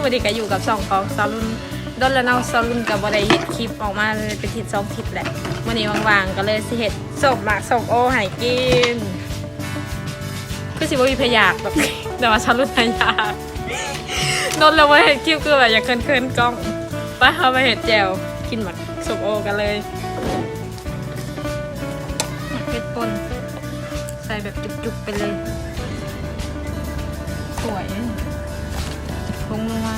ມື້ນີ້ກໍຢູ່ກັບຊ່ອງຂອງຊາວລຸນ ດົນແລ້ວເນາະ ຊາວລຸນກໍບໍ່ໄດ້ເຮັດຄລິບອອກມາເປັນທິດສອງທິດແຫຼະ. ມື້ນີ້ວ່າງໆ ກໍເລີຍຊິເຮັດສົ້ມໝາກສົ້ມໂອໃຫ້ກິນ. ຄືຊິບໍ່ມີໃຜຢາກດອກ ແຕ່ວ່າຊາວລຸນນະຢາກ. ດົນແລ້ວບໍ່ໄດ້ເຮັດຄລິບ ຄືແບບຢາກເຂີນໆກ້ອງ. ໄປ ເຮົາໄປເຮັດແຈ່ວກິນໝາກສົ້ມໂອກັນເລີຍ. ໝາກເຜັດປົ່ນ ໃສ່ແບບຈຸກໆໄປເລີຍ. ສວຍ ຜົງນົວ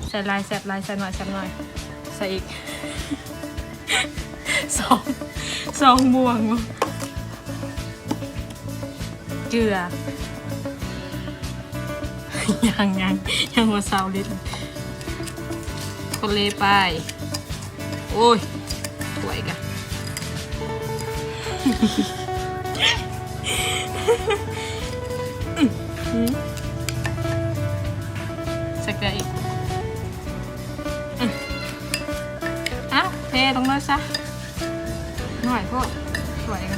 ໃສ່ຫຼາຍແຊບຫຼາຍ ໃສ່ໜ້ອຍແຊບໜ້ອຍ. ໃສ່ອີກ ສອງ ສອງບ່ວງ. ເກືອ ຍັງ ຍັງ ຍັງບໍ່ເຊົາຫຼິ້ນ. ຄົນເລໄປ. ໂອ້ຍ ຖ້ວຍກະ ອືມ ໃສ່ເກືອອີກ. ອືມ ເອົາ ເທລົງເລີຍຊະ. ໜ້ອຍໂພດ ຖ້ວຍກະ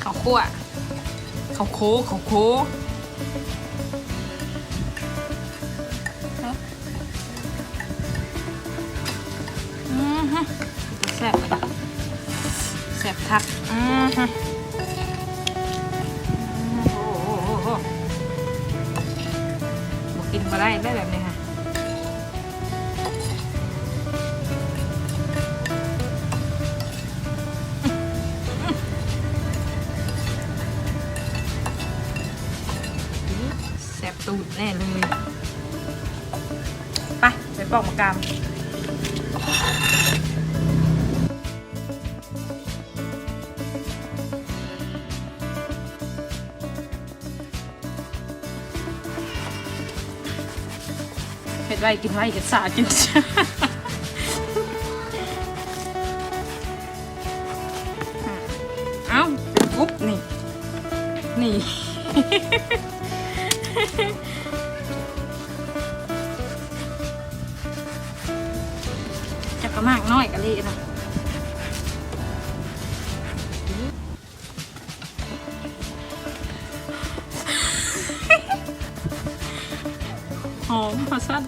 ເຂົ້າຂົ້ວ ເຂົ້າໂຄ ເຂົ້າໂຄ. ອືຮຶ ແຊບ ແຊບຄັກ. ອືຮຶ ໂອ້ໂຫ ບໍ່ກິນບໍ່ໄດ້ເດ້ແບບນີ້ຫະ. ແຊບຕູດແນ່ເລີຍ. ໄປ ໄປປອກໝາກກາມ. ເຮັດໄວກິນໄວ ເຮັດຊ້າກິນຊ້າ. ເອົ້າ ເປັນກົບນີ້ ນີ້ ຈັກກະໝາກນ້ອຍກະເລະນະ. ຫອມວ່າຊັ້ນ.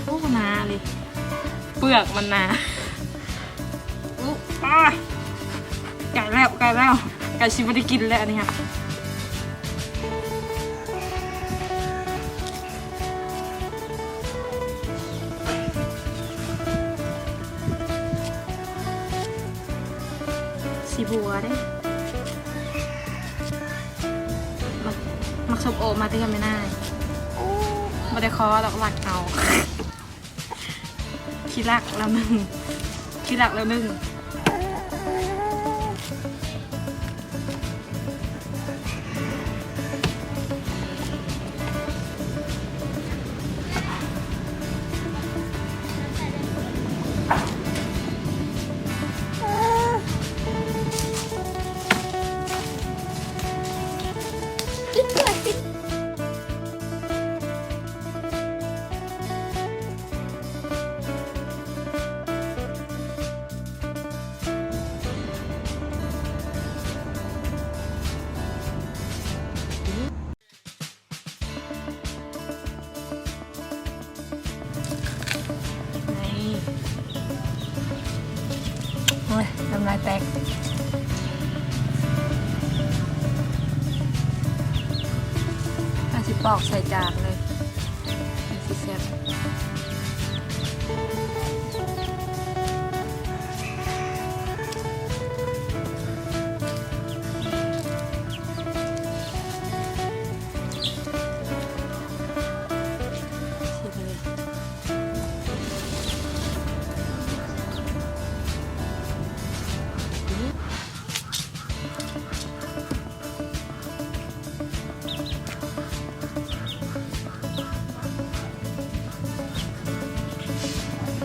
ໂອ້ ໜາເລີຍ ເປືອກມັນໜາ. ອຸ ອາ ໃກ້ແລ້ວ ໃກ້ແລ້ວ ໃກ້ຊິບໍ່ໄດ້ກິນແລ້ວອັນນີ້ຫະ. ຊິບົວເດ້. ໝາກ ໝາກສົ້ມໂອມາແຕ່ເຮືອນແມ່ນາຍ. ບໍ່ໄດ້ຂໍດອກ ລັກເອົາ. ຂີ້ລັກແລ້ວໜຶ່ງ ຂີ້ລັກແລ້ວໜຶ່ງ. ນີ້ ໂອ້ຍ ນ້ຳລາຍແຕກ. ເຮົາຊິປອກໃສ່ຈານເລີຍ. ມັນຊິແຊບ. ໂ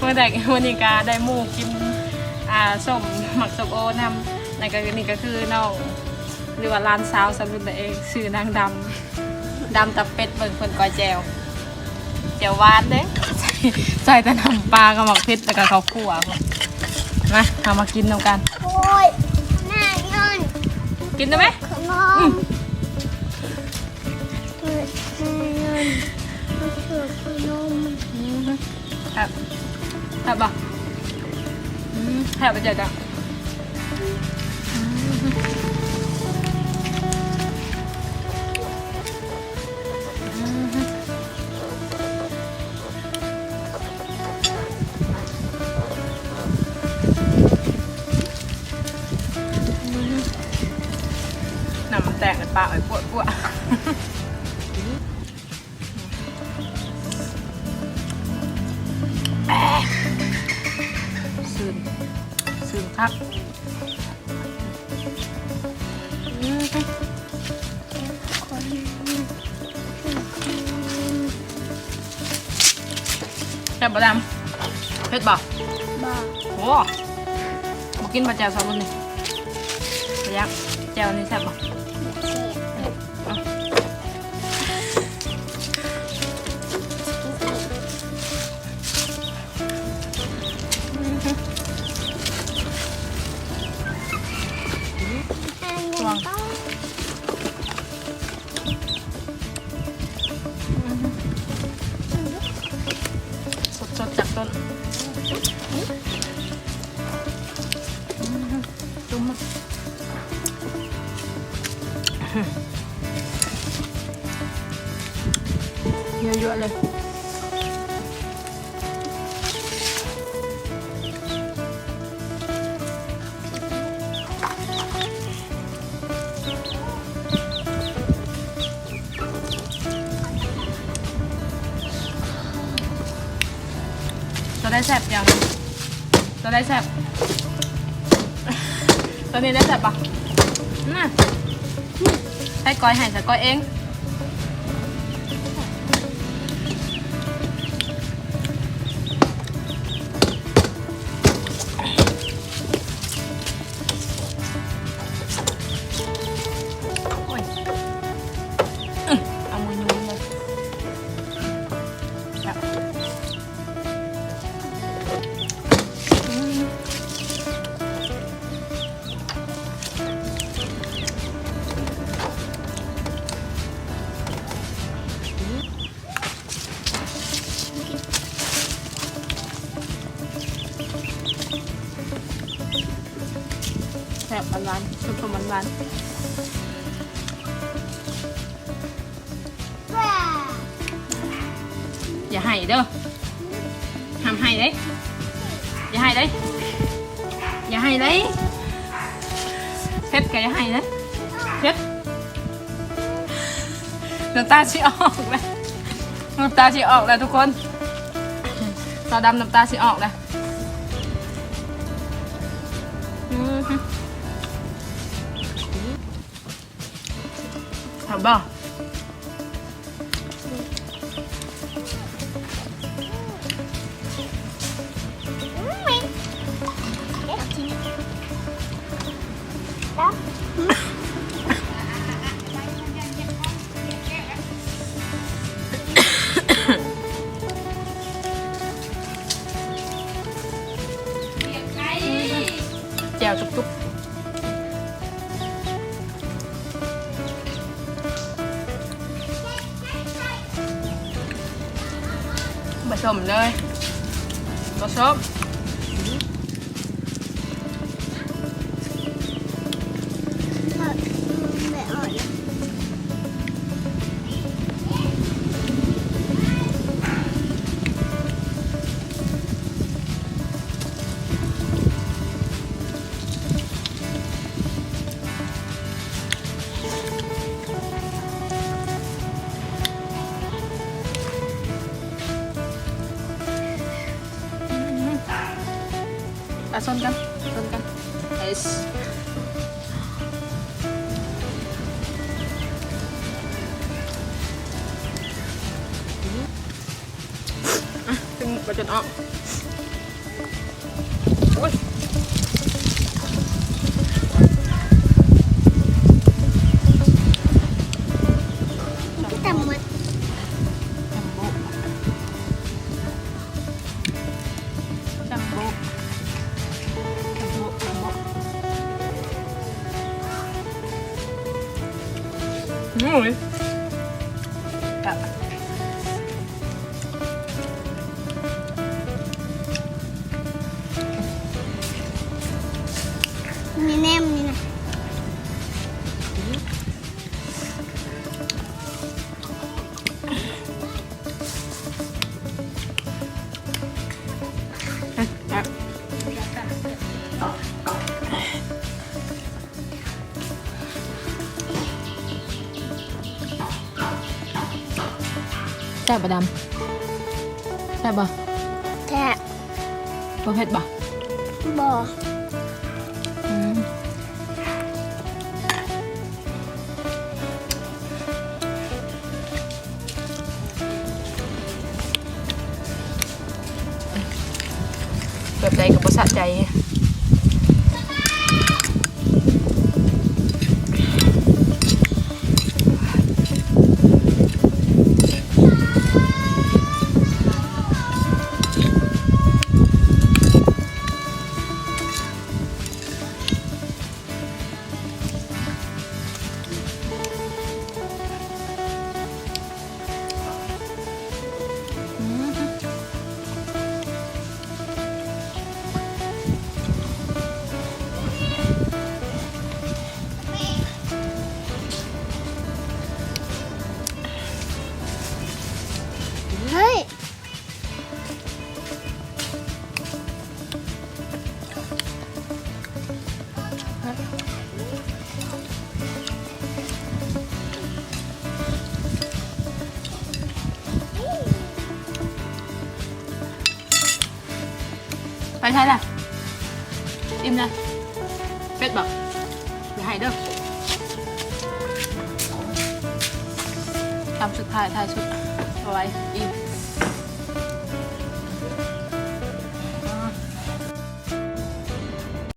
ມື້ໃດ ມື້ນີ້ກະໄດ້ໝູ່ກິນ ອ່າ ສົ້ມໝາກສົ້ມໂອນຳ ແລ້ວກະນີ້ກະຄືນ້ອງ ຫຼືວ່າຫຼານສາວສາວລຸນນັ້ນເອງ ຊື່ນາງດຳ ດຳຕາເປັດ. ເບິ່ງເພິ່ນກ້ອຍແຈ່ວ ແຈ່ວຫວານເດ້ ໃສ່ ໃສ່ແຕ່ນ້ຳປາກັບໝາກເຜັດ ແລ້ວກະເຂົ້າຂົ້ວ. ມາ ເຮົາມາກິນນຳກັນ. ໂອ້ຍ ໜ້າຍ້ອນ ກິນໄດ້ໄໝ? ຂະໜົມ ອືມ ເປີດໜ້າຍ້ອນ ມາເສິບຂະໜົມ. ອືມ ແຊບ ແຊບບໍ່? ອືມ ແຊບບໍ່ເຈົ້າ? ອືມ ອືມ ອືມ ນ້ຳມັນແຕກໃນປາກ ໄອ້ປວດໆ. ຊື່ນ ຊື່ນຄັກ. ອືມ ແຊບບໍ່ດຳ? ເຜັດບໍ່? ບໍ່ ໂອ້ ບໍ່ກິນບໍ່ແຈ່ວຊາວບຸນນີ້? ບໍ່ຢາກ ແຈ່ວນີ້ແຊບບໍ່? ແຊບ. ສົດໆ ຈາກຕົ້ນ. ຈຸ່ມ ຍົວໆ ເລີຍ. ຕົວໃດແຊບ ແຈ່ວ ຕົວໃດແຊບ? ຕົວນີ້ໄດ້ແຊບບໍ່? ນະ ໃສ່ກ້ອຍໃຫ້ ໃສ່ກ້ອຍເອງ. ໂອ້ຍ ອື ເອົາມືຫຍຸ້ມເລີຍ. ແຊບ ອືມ ແຊບ ຫວານໆ ສົ້ມໆ ຫວານໆ. ຢ່າໄຫ້ເດີ້ ຫ້າມໄຫ້ເດ້ ຢ່າໄຫ້ເດ້ ຢ່າໄຫ້ເດ້ ເຜັດກະຢ່າໄຫ້ເດ້ ເຜັດ ນ້ຳຕາຊິອອກແລ້ວ ນ້ຳຕາຊິອອກແລ້ວທຸກຄົນ ສາວດຳນ້ຳຕາຊິອອກແລ້ວ. ອືມ ແຊບບໍ່? ແຈ່ວຈຸກໆ. ບໍ່ສົ້ມເລີຍ ບໍ່ສົ້ມ. ອາ ຊົນກັນ ຊົນກັນ ເອີສ ອາ ເປັນ ບໍ່ຈົນອອກ. ໂອ້ຍ ມີແໜມນີ້ນະ. ແຊບບໍ່ດຳ? ແຊບບໍ່? ແຊບ. ບໍ່ເຜັດບໍ່? ບໍ່. ອືມ. ແບບໃດກໍບໍ່ສະໃຈ. ເຮີ້ຍ. ໄປໃສລະ? ອີ່ມລະ? ເຜັດບໍ່? ຢ່າໄຫ້ເດີ. ຄຳສຸດທ້າຍ ທ້າຍສຸດ ເອົາໄວ້ອີກ.